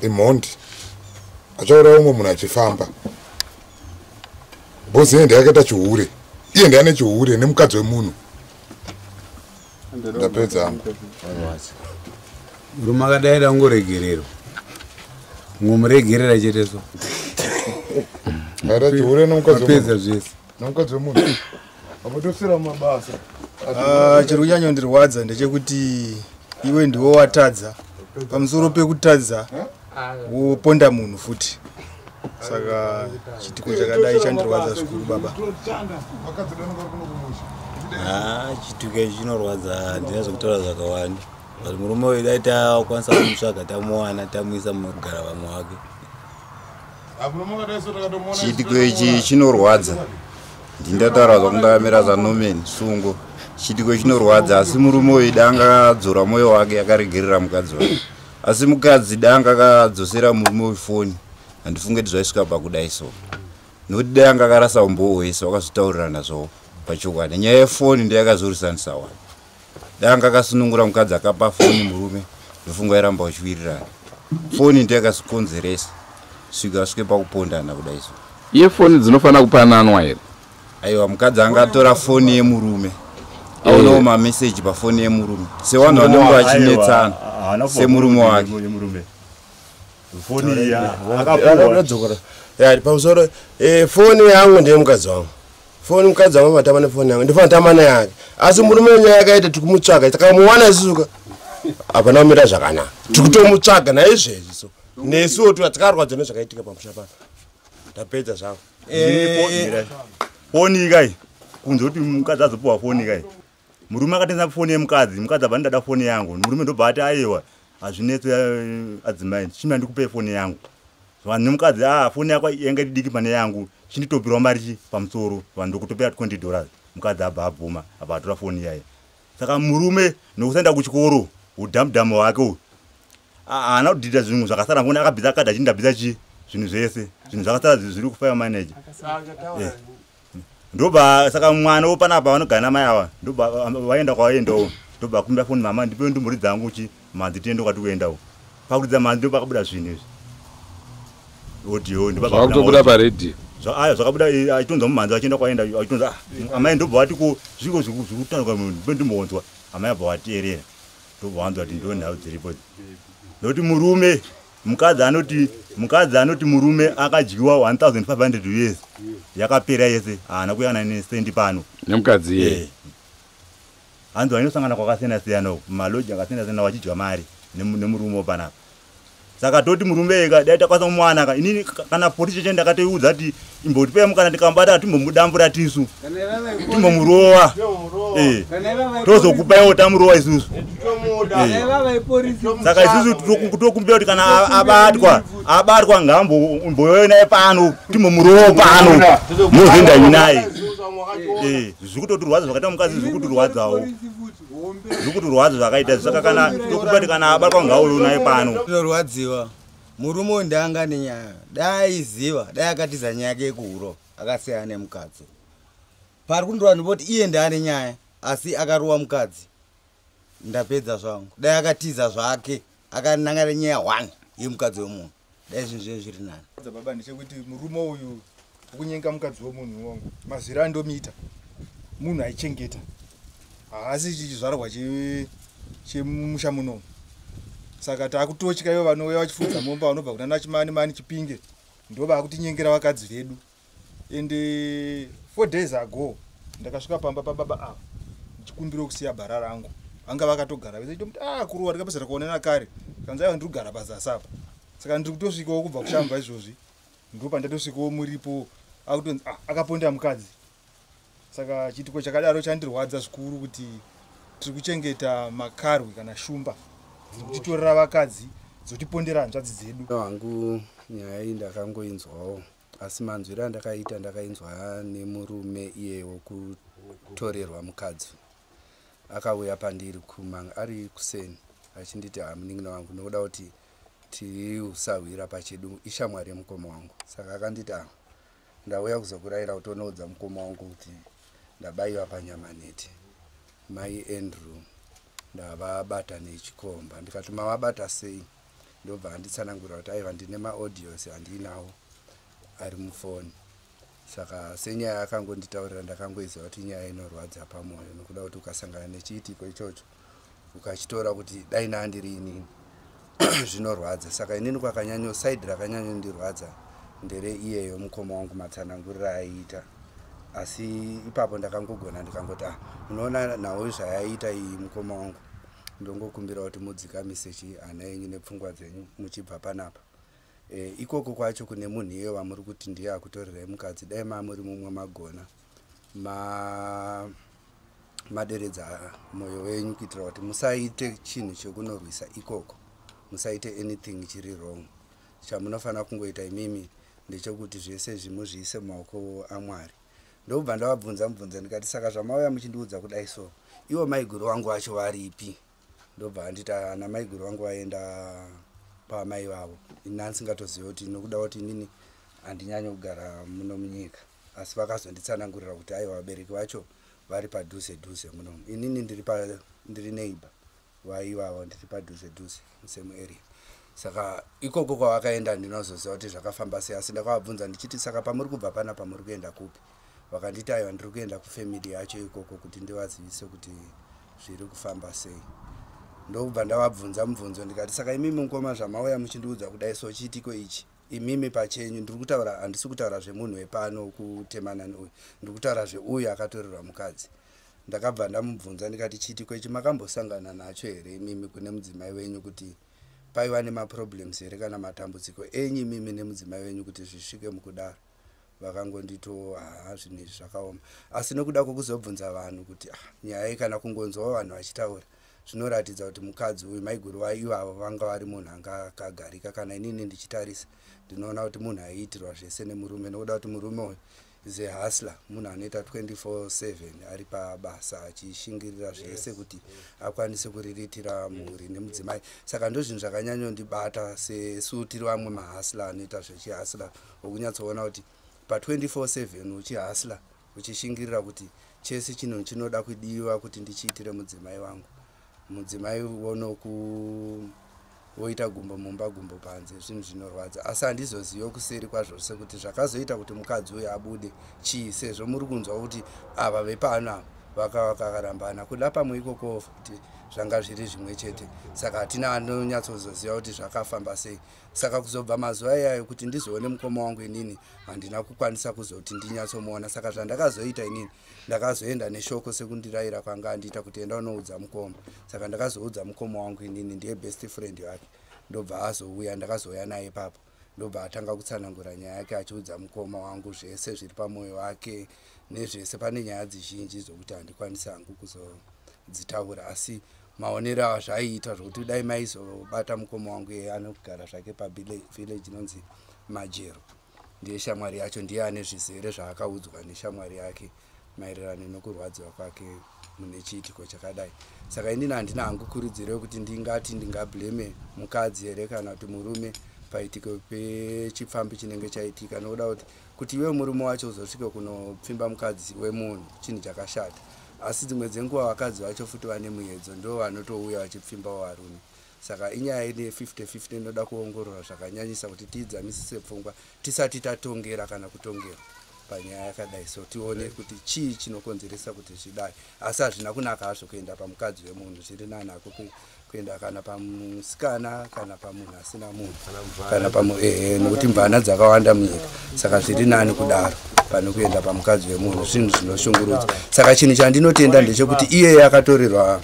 imhondi, achauraya umwe munhu achifamba. Bhozi iye ndiye akaita chihure, iye ndiye ane chihure nemukadzi wemunhu. Ndapedza hangu. Murume akadai rangoregererwa. Ngomuregerera chete so. Akaita chihure nemukadzi Mapedza wemunhu, zvese. nemukadzi wemunhu apotosira mumabasa. Chiri kunyanyondirwadza ndechekuti iwe ndiwo watadza, pamusoro pekutadza woponda munhu futi. Saka chitiko chakadai chandirwadza zvikuru baba. Chituko ichi chinorwadza, handina zvekutaura zvakawanda. But murume uyu dai takwanisa kumutsvaga tamuwana tamuisa munogara vamwe wake. Chiitiko ichi chinorwadza. Ndindataura zvakundamira zvaNorman Sungo. Chiitiko chinorwadza, asi murume uyu danga akadzora mwoyo wake akaregerera mukadzi wake. Asi mukadzi danga akadzosera murume uyu foni, handifunge kuti zvaisvika pakudai so. Nokuti dai anga akarasa umbowo hwese wakazotaurirana zvavo pachokwadi. Nyaya yefoni ndiyo yakazorisanisa vanhu. Dai anga akasunungura mukadzi akapa foni murume, ndofunga airamba uchiwirirana. Foni ndiyo yakazokonzeresa svika asvike pakupondana kudai so. Iye foni dzinofanira kupananwa here? Aiwa, mukadzi angatora foni yemurume, aonawo mameseji pafoni yemurume sevanhu vanenge vachinetsana semurume wake. Foni iya akapuwa. Ya, pamusoro foni yangu ndeye mukadzi wangu. Foni mukadzi wangu matamba nefoni yangu, ndifana tamba neyake. Asi murume nyaya yakaita tikumutsvaga, takamuwana isusu ka. Hapana kumira zvakanaka. Tikutomutsvaga naizvezvi so. Nesuwo takarwadzwa nezvakaitika pamusha pano. Ndapedza zvangu. Foni kai kunze kuti mukadzi azopuwa foni kai. Murume akatenza foni yemukadzi, mukadzi abva ndada foni yangu. Murume ndobva ati aiwa hazvinetsi adzimai, chimira ndikupe foni yangu. Vanhu nemukadzi foni yako yanga iri diki pane yangu, chinditopirwa mari chi pamusoro, vanhu ndokutopera $20. Mukadzi abva abvuma, abva atora foni yaye. Saka murume nokusaenda kuchikoro, udhamudhamu hwake uyu haana kudhidha zvinhu zvakasara, foni akabvisa akadha achindabvisa chi zvinhu zvese, zvinhu zvakasara zviri kufire manager. Ndobva saka mwana wopanapa vanogara namai ava, ndobva vaenda kwavaendawo, ndobva kumbira foni mama ndipe ndumburi dzangu chi mhanzi tiende kwati kuendawo. Pakuridza mhanzi ndo pakabuda zvinhu izvi. Audio ndo pakabuda Zvakutobuda paredhiyo. Aya zvakabuda achitonzwa mumhanzi achienda kwaenda achitonzwa amai ndobva vati ko zviko zvikutaurwa munhu ndimbonzwa. Amai abva vateerera. Ndobva vanzwa kuti ndo nhau dziripo. Nokuti murume mukadzi anoti murume akadyiwa 1500 years yakapera yese haana kuyana nesendi pano nemukadzi iye. Hanzi vainosangana kwakasiyana siyana uku maloji akasiyana siyana vachidya mari nemurume panapa. Saka toti murume ega dai takwanisa kumuwana ka inini kana polisi cheche ndakatoiudza kuti imbotipei mukana tikambata timbomudambura tisu timbomurowa tozokupaiwo tamurowa isusu. Saka isusu tokumbira kuti kana abatwa ngaamboyoi naye pano timbomurowa pano mozoenda naye. Zvikutotirwadza zvakaita mukadzi, zvikutirwadzawo. Zvikutirwadza zvakaita saka kana tokumbira kuti kana abatwa ngauyo naye pano. Tinorwadziwa. Murume uyu ndanga nenyaya. Dai aiziva, dai akatiza nyaya yake yekuhuro, akasiyana nemukadzi. Pari kundorwa ndipoti iye ndaane nyaya, asi akarowa mukadzi. Ndapedza zvangu. Dai akatiza zvake, akananga nenyaya 1 yemukadzi wemunhu. Dai zvinhu zvinhu zviri nani. Baba ndechekuti murume uyu kunyenga mukadzi wemunhu wangu. Mazira andomuita. Munhu aichengeta. Haasi chizvarwa chemusha muno. Saka takutotya ivo vanouya vachifudza mombe vanobva kuna Chimani Mani Chipinge. Ndo vakutinyengera vakadzi vedu. Ende 4 days ago ndakasvika pamba pababa ava ndichikumbira kusiya bhara rangu. Vanga vakatogara vese chitomuti kuruwa ndakapedzera kuonana kare. Kanzi aiwa ndiri kugara pazasi apa. Saka ndiri kutosvikawo kubva kushamba izvozvi. Ndo pandatosvikawo muripo akutonzi akaponda mukadzi. Saka chiitiko chakadaro chandirwadza zvikuru kuti tiri kuchengeta makarwe kana shumba dzekutitorera vakadzi dzotipondera hanzvadzi dzedu. Wangu nyaya iyi ndakangoinzwawo, asi manzwiro andakaita ndakainzwa nemurume iye wokutorerwa mukadzi. Akauya pandiri kumanga ari kuseni achinditi munin'ina wangu nokuda kuti tiusahwira pachedu ishamwari yemukoma wangu. Saka akanditi ndauya kuzokurayira kuti unoudza mukoma wangu kuti ndabaiwa panyama nhete. Mai Andrew ndavabata nechikomba. Ndikati mavabata sei? Ndobva anditsanangurira kuti aiwa ndine maaudios andinawo ari mufoni. Saka senyaya akangonditaurira ndakangoiziva kuti nyaya inorwadza pamwoyo nokuda kuti ukasangana nechiitiko ichocho ukachitora kuti dai ndandiri inini zvinorwadza. Saka inini kwakanyanyo side rakanyanyondirwadza ndere iyeyo mukoma wangu matsanangurira aiita. Asi ipapo ndakangogona ndikangoti unoona nhau zvayaita iyi mukoma wangu, ndongokumbira kuti mudzikamise chi hana yenyu nepfungwa dzenyu muchibva panapa. Ikoko kwacho kune munhu iye wamuri kuti ndiye akutorerai mukadzi, dai mamuri mumwe magona maderedza moyo wenyu kuitira kuti musaite chinhu chekunorwisa ikoko, musaite anything chiri wrong. Chamunofanira kungoita imimi ndechekuti zvese zvimuzviise mumaoko aMwari. Ndobva ndavabvunza mubvunzo ndikati saka zvamauya muchindiudza kudai so ivo maiguru vangu vacho varipi? Ndobva anditi ana maiguru vangu vaenda pamai vavo. Ini andisingatozivi kuti nokuda kuti inini handinyanyi kugara muno munyika, asi vakazonditsanangurira kuti aiwa vabereki vacho vari padhuze dhuze munomu. Inini ndiri neighbor vaivavo, ndiri padhuze dhuze musame area. Saka ikoko kwavakaenda ndinozoziva kuti zvakafamba sei, asi ndakavabvunza ndichiti saka pamuri kubva panapa muri kuenda kupi? Vakanditi aiwa ndiri kuenda kufamily yacho ikoko kuti ndivazivise kuti zviri kufamba sei. Ndokubva ndavabvunza mubvunzo ndikati saka imimi mukoma zvamauya muchindiudza kudai so chiitiko ichi Imimi pachenyu, ndiri kutaura, handisi kutaura zvemunhu wepano kutemana neuyu, ndiri kutaura zveuyu akatorerwa mukadzi. Ndakabva ndamubvunza ndikati, chiitiko ichi makambosangana nacho here imimi kune mudzimai wenyu, kuti paiva nemaproblems here kana matambudziko enyu imimi nemudzimai wenyu kuti zvisvike mukudaro? Vakangondito, haa, zvinhu izvi zvakaoma. Asi nokuda kwokuzobvunza vanhu kuti, ah, nyaya iyi, kana kungonzwawo vanhu vachitaura, zvinoratidza kuti mukadzi uyu, maiguru ivavo, vanga vari munhu anga akagarika. Kana inini ndichitarisa, ndinoona kuti munhu aiitirwa zvese nemurume, nokuda kuti murume uyu is a hustler, munhu anoita 24/7 ari pabasa, achishingirira zvese kuti akwanise kuriritira mhuri nemudzimai. Saka ndo zvinhu zvakanyanyondibata sesu tiri vamwe mahustler anoita zvechihustler, wokunyatsoona kuti pa24/7 uchihustler, uchishingirira kuti chese chinhu chinoda kudiwa kuti ndichiitire mudzimai wangu, mudzimai wonoku woita gumbo mumba, gumbo panze. Zvinhu zvinorwadza, asi handizozivi kuseri kwazvose kuti zvakazoita kuti mukadzi uyu abude chii, sezvo muri kunzwa kuti ava vepano ava vakakarambana kuda pamwe ikoko futi zvanga zviri zvimwe chete. Saka hatina anonyatsozoziva kuti zvakafamba sei. Saka kuzobva mazuva iyayo kuti ndizoone mukoma wangu, inini handina kukwanisa kuzoti ndinyatsomuona. Saka zvandakazoita inini, ndakazoenda neshoko sekundirayira kwanga andiita kuti enda unoudza mukoma. Saka ndakazoudza mukoma wangu inini, ndiye best friend wake, ndobva azouya. Ndakazouya naye ipapo, ndobva atanga kutsanangura nyaya yake, achiudza mukoma wangu zvese zviri pamwoyo wake nezvese. Pane nyaya dzizhinji dzokuti handikwanisi hangu kuzodzitaura, asi maonero azvaiita zvokuti dai maizobata mukoma wangu, iye anogara zvake pavillage inonzi Majero, ndiye shamwari yacho, ndiye ane zvizere zvaakaudzwa neshamwari yake maererano nokurwadziwa kwake mune chiitiko chakadai. Saka inini handina hangu kurudziro yekuti ndingati ndingablame mukadzi here kana kuti murume paitiko pechipfambi chinenge chaitika, nokuda kuti iwe murume wacho uzosvike kunopfimba mukadzi wemunhu chinhu chakashata. Asi dzimwe dzenguva vakadzi vacho futi vane muedzo, ndo vanotouya vachipfimbawo varume. Saka inyaya ine 50-50, inoda kuongorora zvakanyanyisa kuti tiidzamisise pfungwa tisati tatongera kana kutongera panyaya yakadai. So tione kuti chii chinokonzeresa kuti zvidai. Asi hazvina kunaka hazvo kuenda pamukadzi wemunhu. Zviri nani hako kuenda kana pamusikana kana pamunhu asina munhu kana pamu, ehe, nekuti mvana dzakawanda munyika. Saka zviri nani kudaro pane kuenda pamukadzi wemunhu. Zvinhu zvinoshungurudza. Saka chinhu chandinotenda ndechekuti iyeye akatorerwa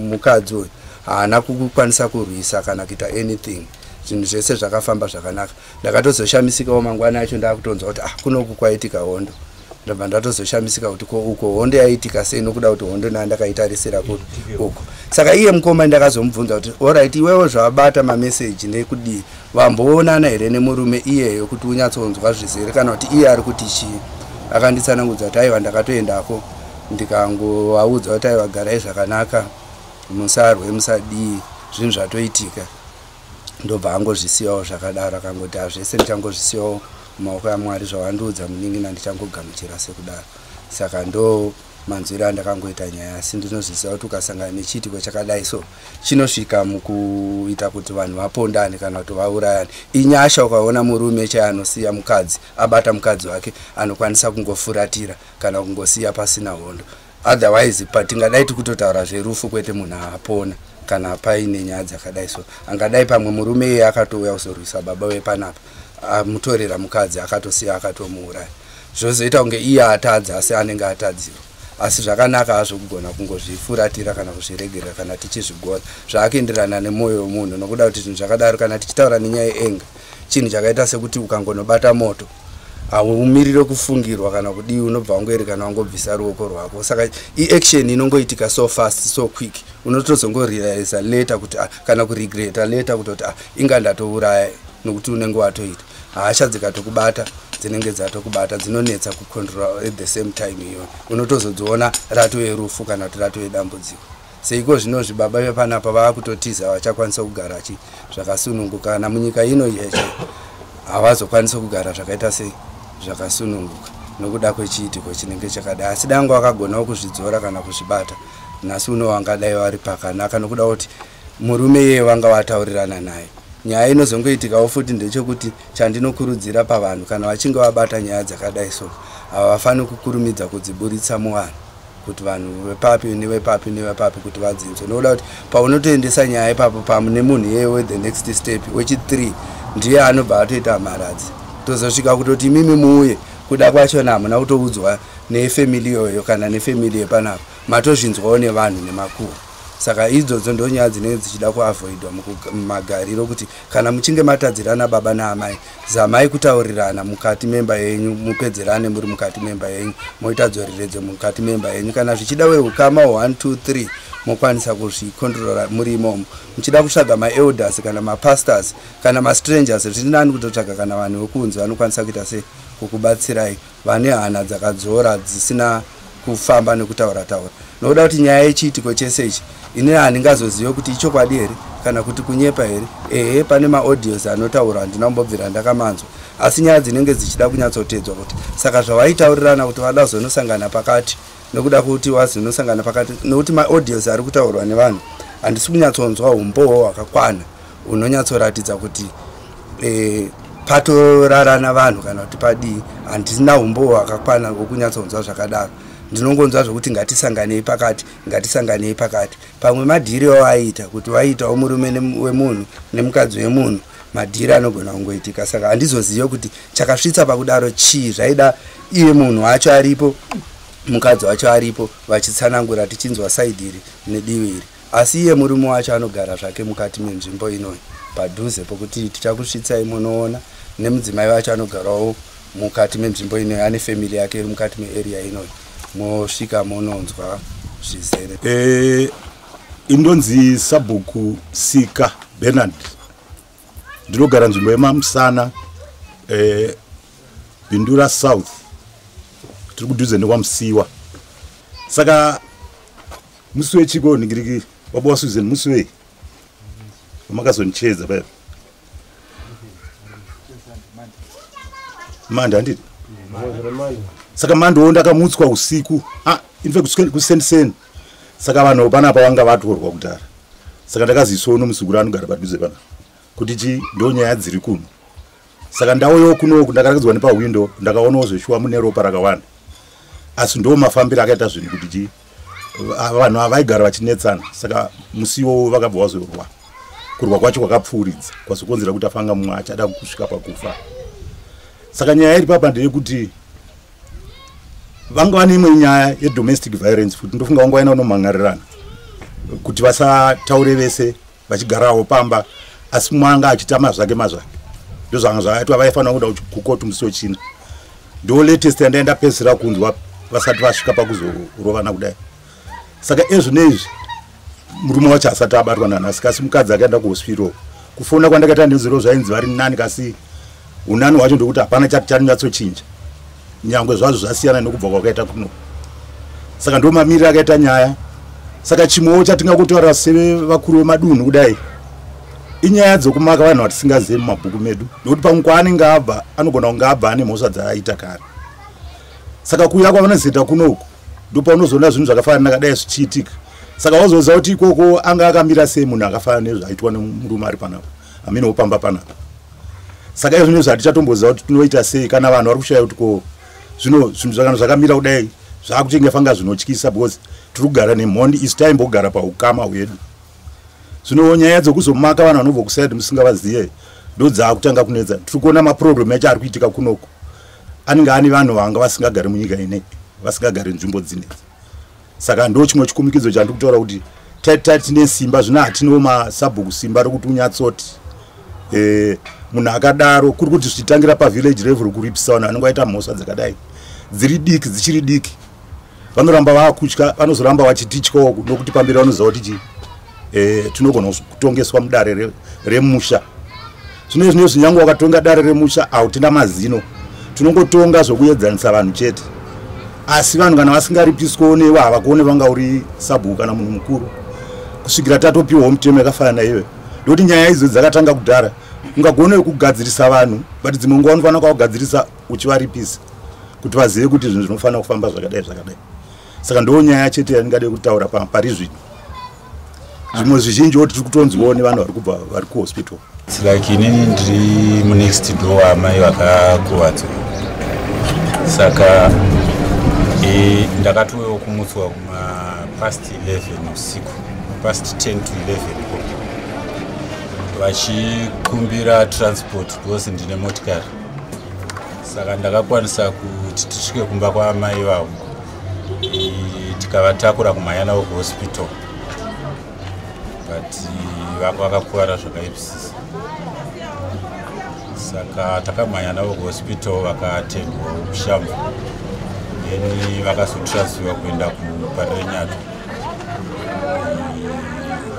mukadzi uyu haana kukwanisa kurwisa kana kuita anything. Zvinhu zvese zvakafamba zvakanaka. Ndakatozoshamisikawo mangwana acho ndakutonzwa kuti, ah, kunoku kwaitika hondo. Ndobva ndatozoshamisika kuti ko uko hondo yaitika sei, nokuda kuti hondo ndandakaitarisira kupi uko. Saka iye mukoma ndakazomubvunza kuti, alright, iwewo zvabata mameseji nekudii, vamboonana here nemurume iyeyo kuti unyatsonzwa zvizere kana kuti iye ari kuti chii? Akanditsanangudza kuti, aiwa, ndakatoendako ndikangovaudza kuti, aiwa, garai zvakanaka, musarwe, musadii, zvinhu zvatoitika. Ndobva angozvisiyawo zvakadaro, akangoti, hazvese ndichangozvisiyawo mumaoko aMwari, zvawandiudza munin'ina ndichangogamuchira sekudaro. Saka ndo manzwiro andakangoita nyaya. Asi ndinozviziva kuti ukasangana nechiitiko chakadai so, chinosvika mukuita kuti vanhu vapondane kana kuti vaurayane. Inyasha ukaona murume chaanosiya mukadzi, abata mukadzi wake, anokwanisa kungofuratira kana kungosiya pasina hondo. Otherwise patingadai tikutotaura zverufu, kwete munhu apona. Kana paine nyaya dzakadai so, angadai pamwe murume iye akatouya kuzorwisa baba vepanapa, amutorera mukadzi, akatosiya akatomuuraya, zvozoita kunge iye atadza, asi anenge atadzirwa. Asi zvakanaka hazvo kugona kungozvifuratira kana kuzviregerera kana tichizvigona, zvaakuenderana nemwoyo wemunhu, nokuda kuti zvinhu zvakadaro, kana tichitaura nenyaya yeenga, chinhu chakaita sekuti ukangonobata moto haumirire kufungirwa kana kudii, unobva wangoerekana wangobvisa ruoko rwako. Saka iaction inongoitika so fast, so quick, unotozongorealiza later kuti, ah, kana kuregreta later kutoti, ah, inga ndatouraya, nokuti unenge watoita hasha dzikatokubata, dzinenge dzatokubata, dzinonetsa kucontrol. At the same time iyoyo unotozodziona ratove rufu kana kuti ratove dambudziko. Seiko zvinozvi baba vepanapa vaakutotiza, vachakwanisa kugara chi zvakasununguka kana munyika ino yeche havazokwanisi kugara zvakaita sei zvakasununguka nokuda kwechiitiko chinenge chakadai. Asi dango vakagonawo kuzvidzora kana kuzvibata, nhasi uno vangadai vari pakanaka, nokuda kuti murume iyeye vanga vataurirana naye. Nyaya inozongoitikawo futi ndechekuti chandinokurudzira pavanhu, kana vachinge vabata nyaya dzakadai so, havafaniri kukurumidza kudziburitsa muvanhu kuti vanhu vepapi nevepapi nevepapi kuti vadzinzwe, nokuda kuti paunotoendesa nyaya ipapo pamune munhu iyewe, the next step wechi3 Ndiye anobva atoita mharadzi, tozosvika kutoti imimi muuye. Kuda kwachona hamuna kutoudzwa nefemili iyoyo kana nefemili yepanapa, matozvinzwawo nevanhu nemakuhwa. Saka idzodzo ndo nyaya dzinenge dzichida kuavhoidwa mumagariro, kuti kana muchinge matadzirana baba naamai, zamai kutaurirana mukati memba yenyu, mupedzerane muri mukati memba yenyu, moita dzoreredzo mukati memba yenyu. Kana zvichida weukama 1 2 3 mokwanisa kuzvikontrora muri imomo. Muchida kutsvaga maelders kana mapastors kana mastrangers, zviri nani kutotsvaga kana vanhu vekunze vanokwanisa kuita se kukubatsirai, vane hana dzakadzora dzisina kufamba nekutaura taura. Nokuda kuti nyaya yechiitiko chese ichi, ini handingazozive kuti ichokwadi here kana kuti kunyepa here. Ehe, pane maaudios anotaurwa, handina kumbobvira ndakamanzwa, asi nyaya dzinenge dzichida kunyatsotedzwa kuti saka zvawaitaurirana kuti vada kuzonosangana pakati, nokuda kuti wazonosangana pakati, nokuti maaudios ari kutaurwa nevanhu handisi kunyatsonzwa umbowo hwakakwana unonyatsoratidza kuti patorarana vanhu kana kuti padii. Handina umbowo hwakakwana hwokunyatsonzwa zvakadaro. Ndinongonzwa zvokuti ngatisanganei pakati, ngatisanganei pakati. Pamwe madhiri awaiita kuti waiitawo murume wemunhu nemukadzi wemunhu, madhiri anogona kungoitika. Saka handizozive kuti chakasvitsa pakudaro chii. Zvaida iye munhu wacho aripo, mukadzi wacho aripo, vachitsanangura, tichinzwa side iri nedivi iri. Asi iye murume wacho anogara zvake mukati menzvimbo inoyi padhuze pokuti tichakusvitsai munoona, nemudzimai wacho anogarawo mukati menzvimbo inoyi, ane family yake iri mukati mearea inoyi. Mosvika munonzwa zvizere. Indonzi Sabhuku Sika Bernard, ndinogara nzvimbo yemaMusana, Bindura South, tiri kudhuze nekwaMusiwa. Saka musi wechiko ningiriki baba waSusan, musi wei wamakazondichedza paya? Mande, handiti? Saka mandowo ndakamutswa usiku, in fact kuseniseni. Saka vanhu panapa vanga vatorwa kudhara. Saka ndakazisawo nomuzukuru anogara padhuze panapa kuti chi ndo nyaya dziri kuno. Saka ndauyawo kunoku, ndakarakidzwa nepahwindo, ndakaonawo zveshuwa mune ropa rakawanda. Asi ndo mafambiro akaita zvinhu kuti chi vanhu ava vaigara vachinetsana. Saka musi iwowo vakabva vazorwa. Kurwa kwacho kwakapfuuridza kwazokonzera kuti afanga mumwe achada kusvika pakufa. Saka nyaya iri papa ndeyekuti vanga vane imwe nyaya yedomestic violence futi. Ndofunga vanga vaina kunomhan'arirana kuti vasataure vese vachigarawo pamba, asi mumwe anga achiita mazvake mazvake. Ndozvanga zvakaitwa. Vaifanira kuenda kukoti musi wechina. Ndo latest yandaenda pedzisira kunzwa vasati vasvika pakuzorovana kudai. Saka ezvinezvi murume wacho asati abatwa nanhasi, kasi mukadzi akaenda kuhospital. Kufona kwandakaita nezuro zvainzi vari nani, kasi unani hwacho ndokuti hapana chati chanonyatsochinja, nyangwe zvazvo zvasiyana nekubva kwakaita kuno. Saka ndo mamiriro akaita nyaya. Saka chimwewo chatingakotaura sevakuru vemadunhu kudai inyaya dzokumaka vanhu vatisingazivi mumabhuku medu, nekuti pamwe kwaanenge abva anogona kunge abva ane mhosva dzaaita kare. Saka kuuya kwavanozoita kunoku ndopaunozoona zvinhu zvakafanana nakadai zvichiitika. Saka wazoziva kuti ikoko anga akamira sei munhu akafanana nezvaitwa nemurume ari panapa amene wopamba panapa. Saka izvo nezvo hatichatomboziva kuti tinoita sei kana vanhu vari kushaya kuti ko zvino zvinhu zvakana zvakamira kudai zvakutinge fanga zvinotyisa, because tiri kugara nemhondi, isu taimbogara paukama hwedu. Zvino nyaya dzokuzomaka vanhu vanobva kusaidi musingavazive ndo dzaakutanga kunetsa. Tiri kuona maproblem acho ari kuitika kunoku anenge ane vanhu vanga vasingagari munyika inei, vasingagari nzvimbo dzinedzi. Saka ndo chimwe chikumikidzo chandiri kutaura kuti tine simba zvino hatinawo masabhuku simba rekuti unyatsoti munhu akadaro. Kuri kuti zvichitangira pavillage level kuripisa vanhu vanenge vaita mhosva dzakadai dziri diki, dzichiri diki, vanoramba vakutya, vanozoramba vachitityawo, nokuti pamberi vanoziva kuti chi tinogona kutongeswa mudare remusha. Zvino izvi nezvinyange wakatonga dare remusha hautina mazino, tinongotonga zvokuedzanisa vanhu chete. Asi vanhu kana vasingaripiswawo newe havakuone vanga uri sabhuku kana munhu mukuru kusvikira tatopiwawo mutemo yakafanana naiyoyo. Ndokuti nyaya idzo dzakatanga kudhara, ungagone kugadzirisa vanhu, but dzimwe nguva unofanira kuvagadzirisa uchivaripisa kuti vazive kuti zvinhu zvinofanira kufamba zvakadai zvakadai. Saka ndo nyaya chete yandingade kutaura pari zvino. Zvimwe zvizhinjiwo tiri kutonzwawo nevanhu vari kubva vari kuhospital. It's like inini ndiri munext door amai vakakuvadzwa. Saka ndakatouyawo kumutswa kuma past 11 usiku, past 10 to 11 ikoko. Vachikumbira transport because ndine motikari, saka ndakakwanisa kuti tisvike kumba kwaamai vavo, tikavatakura kumhanya navo kuhospital, but vanga vakakuvara zvakaipisisa. Saka takamhanya navo kuhospital, vakatendwa kushamva, then vakazotransferwa kuenda kuParirenyatwa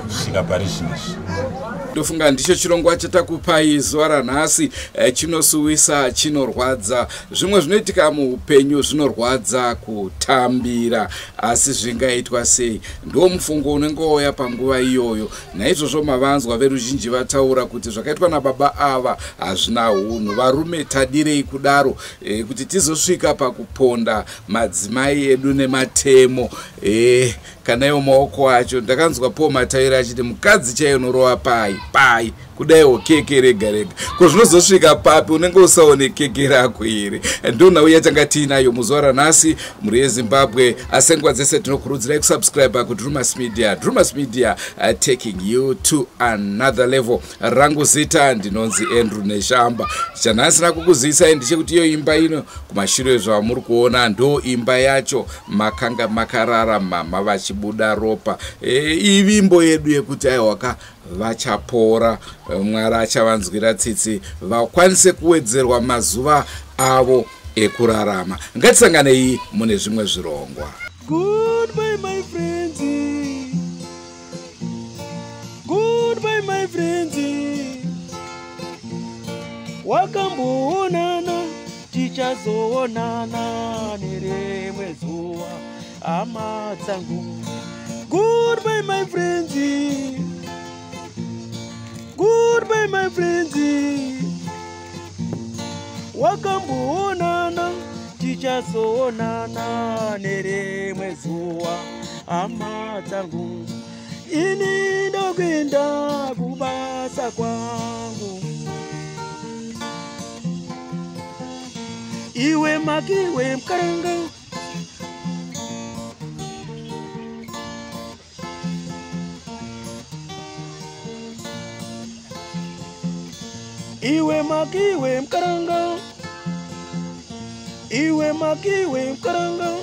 kusvika pari zvinezvi. Ndofunga ndicho chirongwa chatakupai zuva ranhasi. Chinosuwisa, chinorwadza. Zvimwe zvinoitika muupenyu zvinorwadza kutambira, asi zvingaitwa sei? Ndo mufungo unenge wauya panguva iyoyo. Naizvozvo mavanzwa veruzhinji vataura kuti zvakaitwa nababa ava hazvina unhu. Varume, tadirei kudaro kuti tizosvika pakuponda madzimai edu nematemo? Kana iwo maoko acho, ndakanzwa po matairi achiti mukadzi chaiyo unorova pai pai kudaiwo keke rega rega. Ko zvinozosvika papi? Unenge usaone keke rako here? Ndonhau yatanga tiinayo muzuva ranhasi, mhuri yeZimbabwe. Asi nguva dzese tinokurudzirai kusubscribe kuDrumas Media. Drumas Media, taking you to another level. Rangu zita ndinonzi Andrew Neshamba. Chanhasina kukuzivisai ndechekuti iyo imba ino kumashure zvamuri kuona ndo imba yacho makanga makarara mama vachibuda ropa. Ivimbo yedu yekuti aiwaka, vachapora, Mwari achavanzwira tsitsi, vakwanise kuwedzerwa mazuva avo ekurarama. Ngatisanganei mune zvimwe zvirongwa. Goodbye, my friends. Goodbye, my friends. Wakamboonana, tichazoonana nerimwe zuva, hama dzangu. Goodbye, my friends. Goodbye, my friends. Wakamboonana, tichazoonana nerimwe zuva, hama dzangu. Ini ndokuenda kubasa kwangu. Iwe makiwe mukaranga. Iwe makiwe mukaranga. Iwe makiwe mukaranga.